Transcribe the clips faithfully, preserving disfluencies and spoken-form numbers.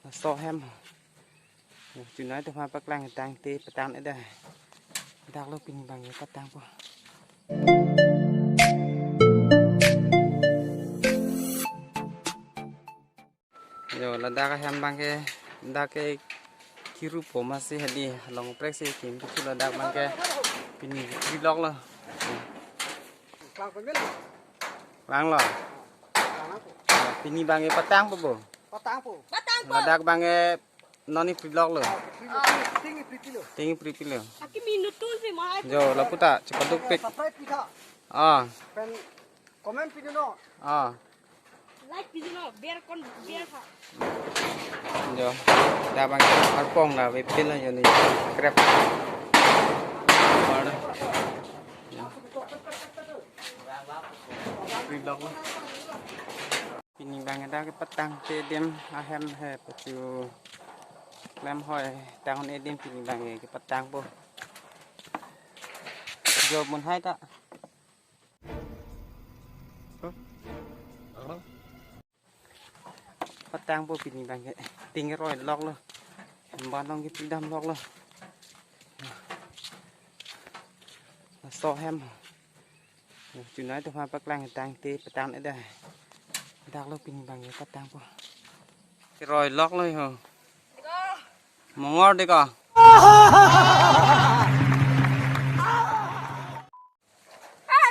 Laso ahem. Chunai atum aphan paklang tangte patang-et dah. Dak lo pini abang patangpo. Yo, ladak ahem abangke, dak ke kirupo masi hadi, along prek si kim putu ladak abangke, pini piloklo. Lang lo. Pini abangke patangpo bo. Patangpo. Patangpo. Ladak abangke non-e piloklo. Ting, ting, ting, ting. Ting piloklo. Aki minutu si mai. Yo, lapu ta, cepat duk pik. Subscribe pita. Ah. Pen comment pinono. Ah. Like pinono, biar kon, biar ha. Yo, dak abang arpong la, wepil la, yo ni, krep. Yo. Piloklo. Pini abang dak kepatangte adim ahem he pachu klem hoi tang-un-e adim pini abang kepatangpo. Jo mun hai ta. Patangpo pini abangke. Ting roiloklo. Ban long kepidamloklo. Laso ahem. Chunai atum aphan paklang tangte patang-et dah. Dak lo pini abangke patangpo. Roiloklo ho. Mongor deko. Ah,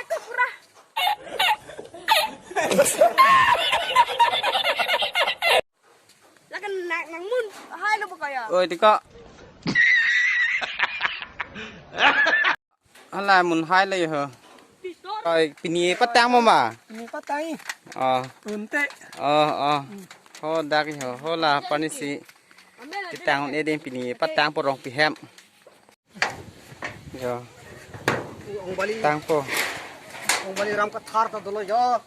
itu pura. Lakan nang, nang mun hai lo pokoknya. Oi, deko. Hala mun hai lo ho. Pisor. Oi, pini patangpo ma? Pini patang. Oh. Unte. Oh, oh. Ho dak ho, ho la pani si. Ambil aja. Patang-un-e adim pini patangpo Rongpi ahem. Yo. Ong bali. Tangpo. Ong bali ram kathar ta dolo yo.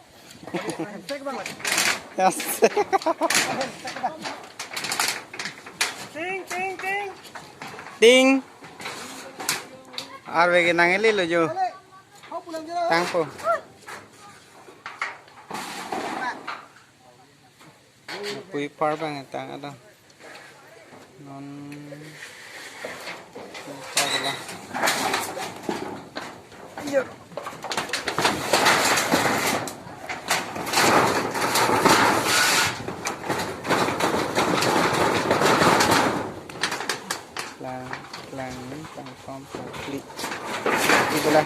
Tek bang. Yes. Ting, ting, ting. Ting. Arve ke nang-eli lo jo. Tangpo. Pui par bang tang ada. Non. Pui par bang. Iyo. Lang, lang, lang, kom, klik. Itulah.